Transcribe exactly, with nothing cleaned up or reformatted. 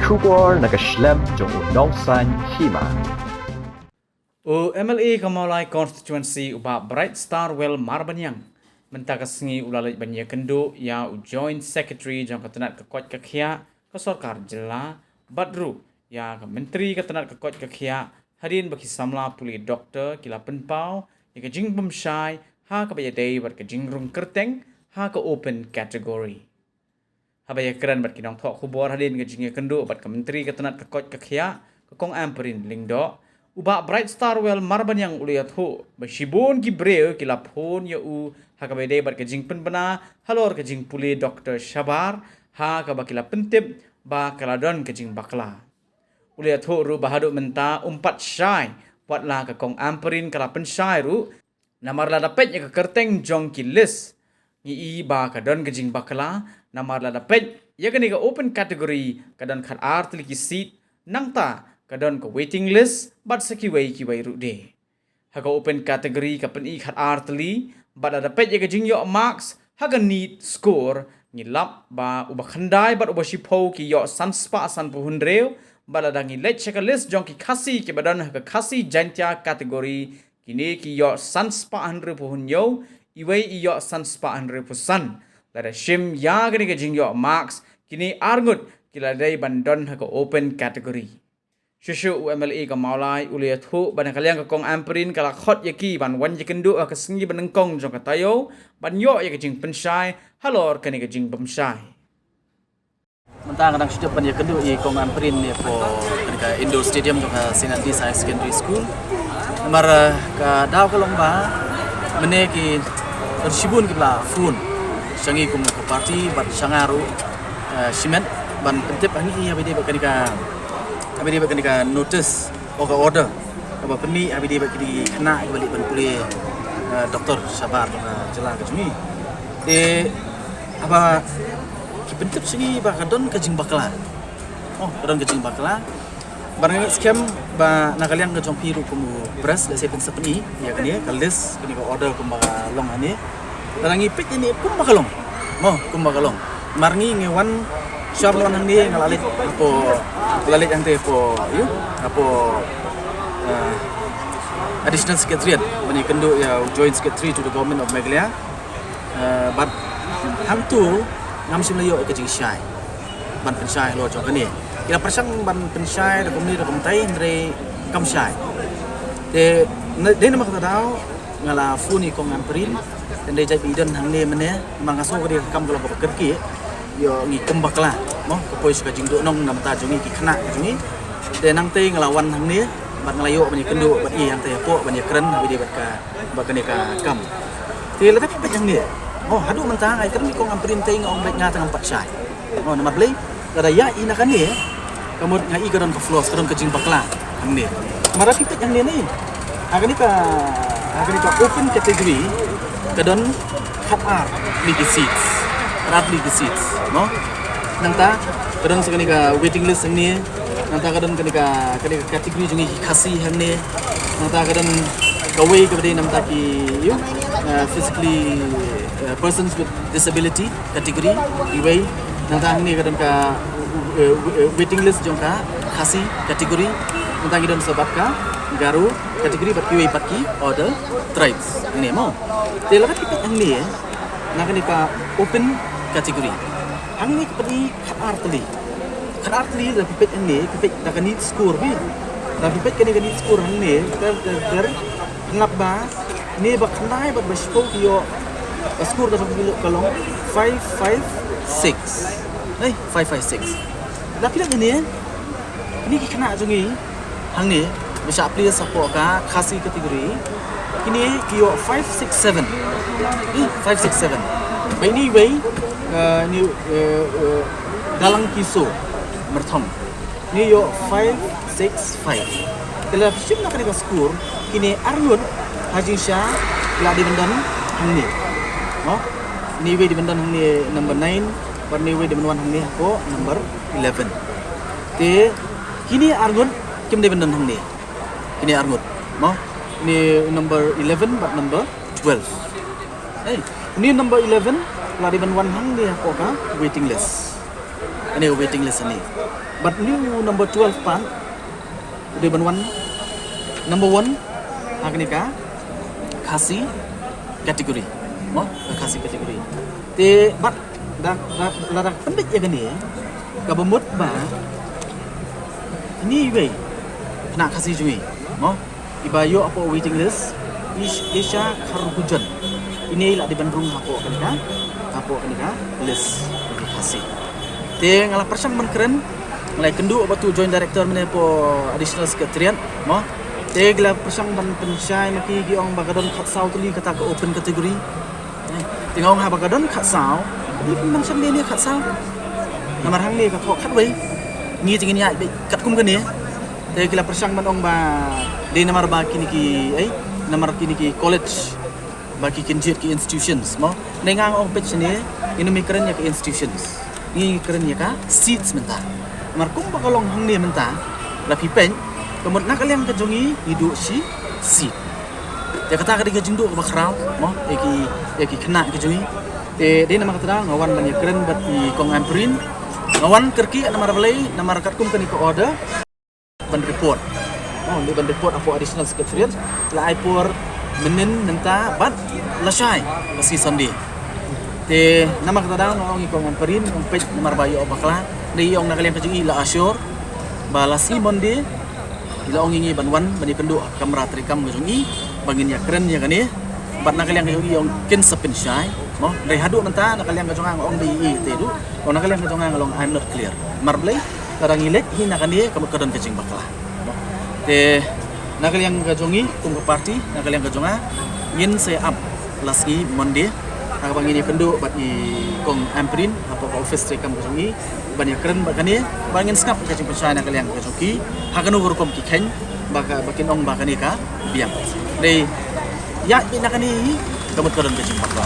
Khubor na ka shlem jong u nongsan hima. U M L A ka Mawlai Constituency u Bah Bright Starwell Marbaniang mynta ka sngi u la leit ban ïakynduh ïa u Joint Secretary jong ka tnat ka koit ka khiah ka sorkar jylla, bad ruh ïa ka Myntri ka tnat ka koit ka khiah, hadien ba ki samla pule doktor ki la pynpaw ïa ka jingbymshai ha kaba ïadei bad ka jingrung kyrteng ha ka open category. Haba ïakren bad ki nongthoh khubor hadien ka jingïakynduh bad ka Myntri ka tnat ka koit ka khiah, ka Kong Ampareen Lyngdoh, u Bah Bright Starwell Marbaniang u la ïathuh ba shibun ki briew ki la phone ïa u ha kaba ïadei bad ka jingpynbna halor ka jingpule doktor shabar, ha kaba ki la pyntip ba ka la don ka jingbakla. U la ïathuh ruh ba haduh mynta um pat shai wat la ka Kong Ampareen ka la pynshai ruh, namar lada peit ïa ka kyrteng jong ki list, ngi i ba ka don ka jingbakla, namar lada peit ïa kane ka open category ka don khatar tylli ki seat, nangta ka don ka waiting list bad sa kiwei kiwei ruh de. Ha ka open category ka pyni khatar tylli, bad lada peit ïa ka jingïoh marks ha ka NEET score, ngi lap ba uba khyndai bad uba shiphew ki ïoh san spah sanphew hynriew, bad lada ngi leit sha ka list jong ki Khasi kiba don ha ka Khasi Jaintia category, kine ki ïoh san spah hynriewphew hynñiew, iwei i ïoh san spah hynriewphew san. Lada shim ïa kane ka jingïoh marks, kine arngut ki la dei ban don ha ka open category. Shuh shuh u M L A ka Mawlai u la ïathuh ba na ka liang ka Kong Ampareen ka la khot ïa ki ban wan ïakynduh ha ka sngi banyngkong jong ka taïew ban ïoh ïa ka jingpynshai halor kane ka jingbymshai. Mynta nga dang shu dep ban ïakynduh ïa i Kong Ampareen ne hapoh kane ka indoor stadium jong ka Saint Agnes Higher Secondary School. Namar, eh, ka daw ka long ba mynne ki don shibun ki ba la phone sha ngi kum ka party bad sha nga ruh, eh, shimet ban pyntip ha ngi haba ïadei bad kane ka, haba ïadei bad kane ka notice, oh, ka order kaba pyni haba ïadei bad kine ki khynnah kiba leit ban pule, eh, doktor shabar jong ka jylla ka jong ngi. Te haba ki pyntip sha ngi ba ka don ka jingbakla. Oh, ka don ka jingbakla. Bad nga ngeit skhem ba na ka liang ka jong phi ruh kum u press lehse phin sa pyni ïa kane ka list, kane ka order kumba ka long hangne. Lada ngi peit ïa kane kumba ka long. Mo, kumba ka long. Namar ngi ngi wan, shuwa ban wan hangne nga la leit hapoh, la leit hangtei hapoh, ïa, hapoh, eh, Additional Secretariat ban ïakynduh ïa u Joint Secretary to the Government of Meghalaya. Eh, bad hangto ngam shym la ïoh ïa ka jingshai ban pynshai halor jong kane. Ki la pyrshang ban pynshai da kumne da kumtai, hynrei kam shai. Te na, dei namar kata daw nga la phone ïa i Kong Ampareen, te hynrei jait ba i don hangne mynne, namar nga sngew ka dei ka kam ka long kaba kyrkieh. Ïoh ngi kum bakla, mo, ka poi sha ka jingduhnong na bynta jong ngi ki khynnah ka jong ngi. Te nangtei nga la wan hangne bad nga la ïoh ban ïakynduh bad i hangtei hapoh ban ïakren haba ïadei bad ka, bad kane ka kam. Te lada phi peit hangne, oh, haduh mynta nga ïakren bad i Kong Ampareen te nga ong beit nga tang ngam pat shai. Oh, namar balei? Lada ïa i na kane, ka mut nga i ka don ka flaws, ka don ka jingbakla hangne. Namar lada phi peit hangne ne, ha kane ka, ha kane ka open category ka don khatar tylli ki seats, khatar tylli ki seats, mo? Nangta ka don sa kane ka waiting list hangne. Nangta ka don kane ka, kane ka category jong ngi ki Khasi hangne. Nangta ka don kawei kaba dei namar ki, ïa, uh, physically, uh, persons with disability category, iwei. Nangta hangne ka don ka, uh, uh, waiting list jong ka Khasi category. Nangta ngi don sa bad ka Garo category bad kiwei pat ki other tribes hangne, mo. Te lada phi peit hangne, na kane ka open category, hangne ka pyni khatar tylli. Khatar tylli lada phi peit hangne, phi peit da ka NEET score beit. Lada phi peit kane ka NEET score hangne, ter, ter, ter, hynrei ba ne ba khyndai bad ba shiphew ki ïoh, ka score ka jong ki ka long five five six. Ei, five five six. Lada phi leit hangne, kine ki khynnah jong ngi hangne ba shah plie shapoh ka Khasi category, kine ki ïoh five six seven. Ei, five six seven. Ba ine iwei, eh, ine, eh, eh, Dalang Kiso Myrthong, ine ïoh five six five. Te lada phi shim na kane ka score, kine arngut ha jingshisha ki la dei ban don hangne, mo? Ine iwei dei ban don hangne number nine, bad ine iwei dei ban wan hangne hapoh number eleven. Te kine arngut kim dei ban don hangne. Kine arngut, mo? Ine number eleven bad number twelve. Ei, ine number eleven la dei ban wan hangne hapoh ka waiting list. Kane waiting list ne. But new number twelve pat u dei ban wan number one ha kane ka Khasi category. Mo, ka Khasi category. Te bad da da da da pyndik ïa kane kaba mut ba ni wei na Khasi jong ngi. Mo, iba ïoh hapoh waiting list, Ish- Isha Kharhujon. Ine i la dei ban rung hapoh kane ka, hapoh kane ka list ka Khasi. Te nga la pyrshang ban kren, nga la ïakynduh bad u Joint Director mynne hapoh Additional Secretariat, mo. Te ki la pyrshang ban pynshai ma ki, ki ong ba ka don khatsaw tylli kata ka open category. Te nga ong haba ka don khatsaw, i pynban sham ne khatsaw. Namar hangne ka thoh khatwei. Ngi te ngin ïaid beit katkum kane. Te ki la pyrshang ban ong ba dei namar ba kine ki, eh, namar kine ki college, ba ki kin jied ki institutions, mo. Ne nga ong peit shane, ngin ym kren ïa ki institutions. Ngi kren ïa ka seats mynta. Namar kumba ka long hangne mynta, la phi peit, ka mut na ka liang ka jong ngi, ngi duh shi seat. Te kata ka dei ka jingduh kaba khraw, mo, ïa ki, ïa ki khynnah ki jong ngi. Te dei namar kata nga wan ban ïakren bad i Kong Ampareen. Nga wan kyrkieh namar balei, namar katkum kane ka order ban report. Oh, dei ban report hapoh Additional Secretariat. La ai por mynnin mynta bad lashai ka sngi Sunday. Te namar kata nga ong i Kong Ampareen, ong peit namar ba ïoh bakla. Dei ong na ka liang ka jong i la assure ba la sngi Monday i la ong ïa ngi ban wan ban ïakynduh ha kamra treikam ka jong i ba ngin ïakren ïa kane. Bad na ka liang ka jong i ong kin sa pynshai, mo. Dei haduh mynta na ka liang ka jong nga ong dei i te duh. Ong na ka liang ka jong nga long I'm not clear. Namar balei, lada ngi leit hi na kane ka mut ka don ka jingbakla, mo. Te na ka liang ka jong i kum ka party, na ka liang ka jong nga ngin sa ïa ap la sngi Monday ha kaba ngin ïakynduh bad i Kong Ampareen hapoh ka office treikam ka jong i ban ïakren bad kane, ba ngin sngap ka jingpynshai na ka liang ka jong ki ha kano ka rukom ki kheiñ ba ka, ba kin ong ba kane ka biang. Dei ïa i na kane hi ka mut ka don ka jingbakla.